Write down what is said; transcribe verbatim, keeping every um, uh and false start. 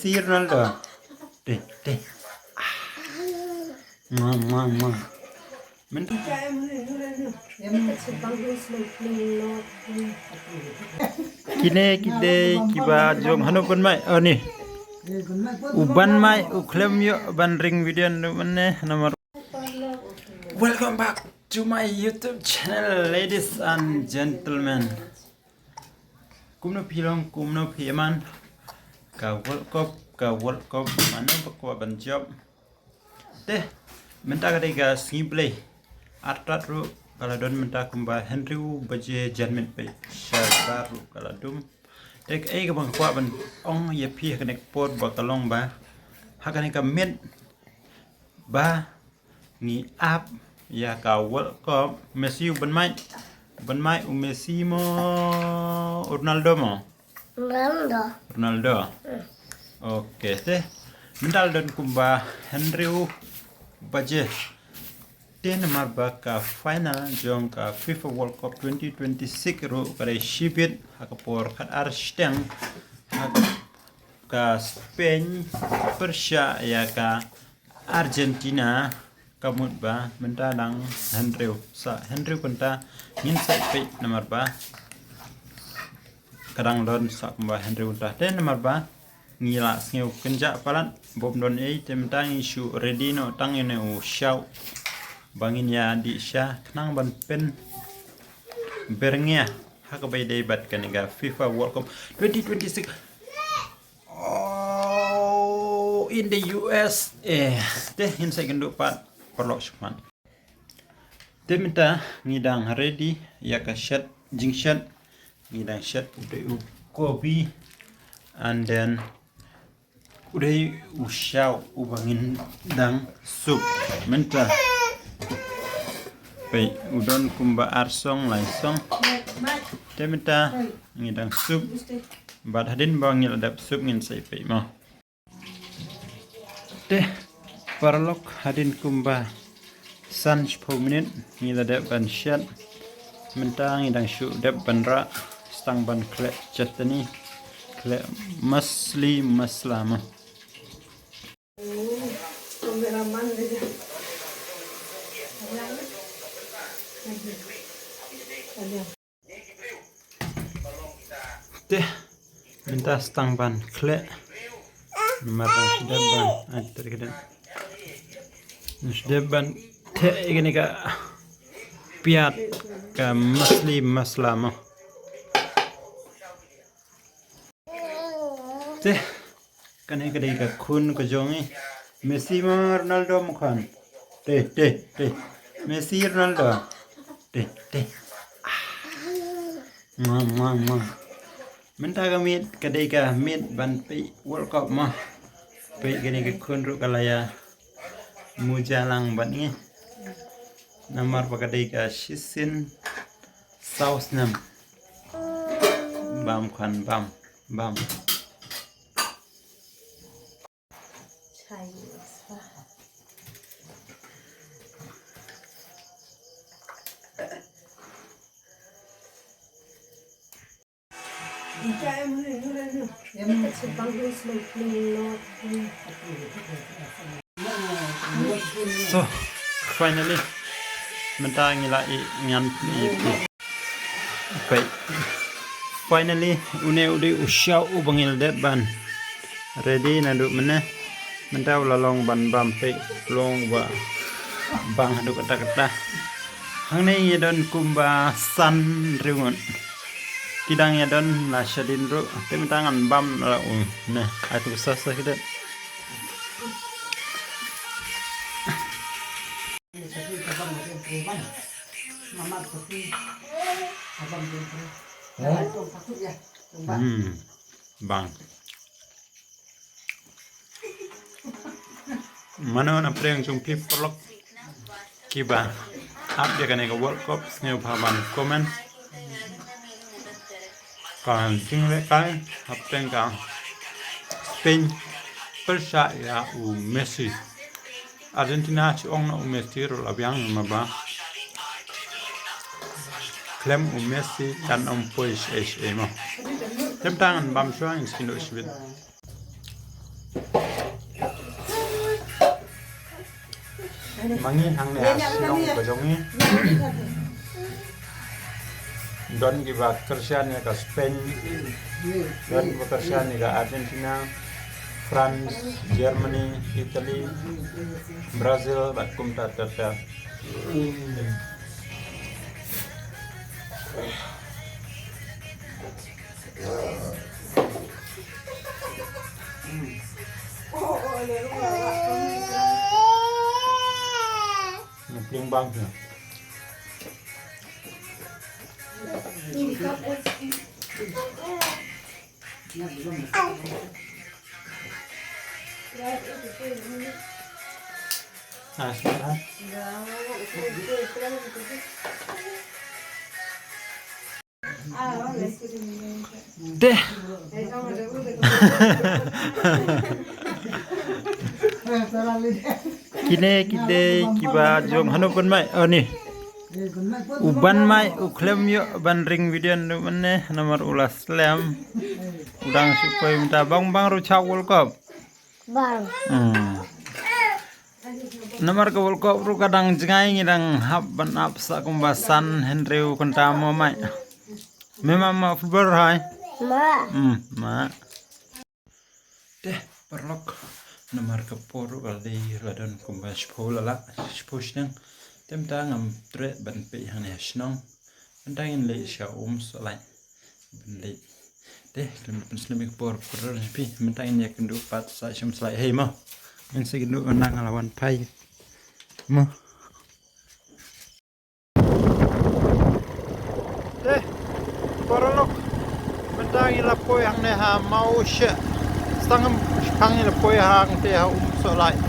Si Ronaldo. Te, te. Mua, mua, mua. Men kine kide kiba jong hanu ban mai. Oh, ni. U ban mai u khlem ïoh ban ring video nu mane namar. Welcome back to my YouTube channel, ladies and gentlemen. Kumno phi long, kumno phi man. Ka World Cup, ka World Cup, mano ba kwah ban jop. Te, mynta ka dei ka sngi Blei. Artat ruh ka la don mynta kumba hynriew baje janmiet peit. Sha ka ruh ka la dum. Te kaei kaba nga kwah ban ong ïa phi ha kane ka por ba ka long ba ha kane ka miet ba ngi ap ïa ka World Cup. Messi u ban mai. U ban mai u Messi mo, u Ronaldo mo? Ronaldo. Ronaldo. Ok, te. Mynta la don kumba hynriew baje. Te namar ba ka final jong ka FIFA World Cup twenty twenty-six ruh ka dei shibit ha ka por khatar shiteng ha ka Spain pyrshah ïa ka Argentina, ka mut ba mynta dang hynriew, sa hynriew kynta ngin sa peit namar ba ka dang don sa kumba hynriew kynta. Te namar ba ngi la sngew kynjah palat, bym don ei, te mynta ngi shu ready noh tang ïa une u shaw ba ngin ïa dih sha khnang ban pynbyrngia ha kaba ïadei bad kane ka FIFA World Cup twenty twenty-six. Oh, in the U S A. Te ngin sa ïakynduh pat paralok shuh pat. Te mynta ngi dang ready ïa ka shet, jingshet. Ngi dang shet u dei u kopi, and then u dei u shaw uba ngin dang sup. Mynta peit u don kumba ar song lai song. Te mynta ngi dang sup. Bad hadien ba ngi la dep sup ngin sa ïa peit mo. Te paralok, hadien kumba san shiphew minit ngi la dep ban shet. Mynta ngi dang shu dep ban rah, sa tang ban khleh chutney, khleh masli masala mo. Te mynta sa tang ban khleh. Namar ba shu dep ban, ai, tadi ka dep. Shu dep ban theh ïa kane ka piat, ka masli masala mo. Te kane ka dei ka khun ka jong ngi. Messi mo Ronaldo mo khun? Te, te, te. Messi, Ronaldo. Te, te. Ah. Mua, mua, mua. Mynta ka miet ka dei ka miet ban peit World Cup mo. Peit kane ka khun ruh ka la ïa muja lang bad ngi. Namar ba ka dei ka shisien saw snem. Bam khun, bam, bam. So, finally, mynta ngi la ïeh, ngan ïeh phi. Peit. Finally, une u dei u shaw uba ngi la dep ban ready naduh mynne. Mynta u la long ban bam, peit, long ba bang haduh katta katta. Hangne ngi don kumba san hynriew ngut. Ki dang ïa don la shadien ruh. Te mynta ngan bam la u ne. Ai tu sa sa ki dep. Hmm. Bang. Mano na pdeng jong phi paralok kiba ap ïa kane ka World Cup, sngewbha ban comment. Ka jinglehkai hapdeng ka Spain pyrshah ïa u Messi. Argentina shu ong na u Messi ruh la biang, ma ba khlem u Messi kan ym poi shaei shaei mo. Te mynta ngan bam shuwa, ngin sa ïakynduh shibit. Ma ngi hangne ha shnong ka jong ngi don kiba kyrshan ïa ka Spain, don kiba kyrshan ïa ka Argentina, France, Germany, Italy, Brazil bad kumta ter ter. Ngi pling bang sha. Ah, sha. Te. Kine ki dei kiba jong hano ban mai, oh, ni. U ban mai u khlem ïoh ban ring video ndu mane namar u la slem. U dang shu poi mynta bang bang ruh cha World Cup. Bang. Hmm. Namar ka World Cup ruh ka dang jngai, ngi dang hap ban ap sa kumba san hynriew kynta mo mai. Me ma ma football hai. Ma. Hmm, ma. Te paralok, namar ka por ruh ka la dei, la don kumba shiphew la lah, shiphew shnong. Te mynta ngam treh ban peit hangne ha shnong. Mynta ngin leit sha Umsohlait. Ban leit. Te khlem da pynslem ïa ka por kordor jong phi, mynta ngin ïakynduh pat sa sha Umsohlait hei mo. Ngin sa ïakynduh mynta nga la wan phai mo. Te paralok, mynta ngi la poi hangne ha Mawsheh. Sa ngam shipang ngi la poi hangte ha Umsohlait.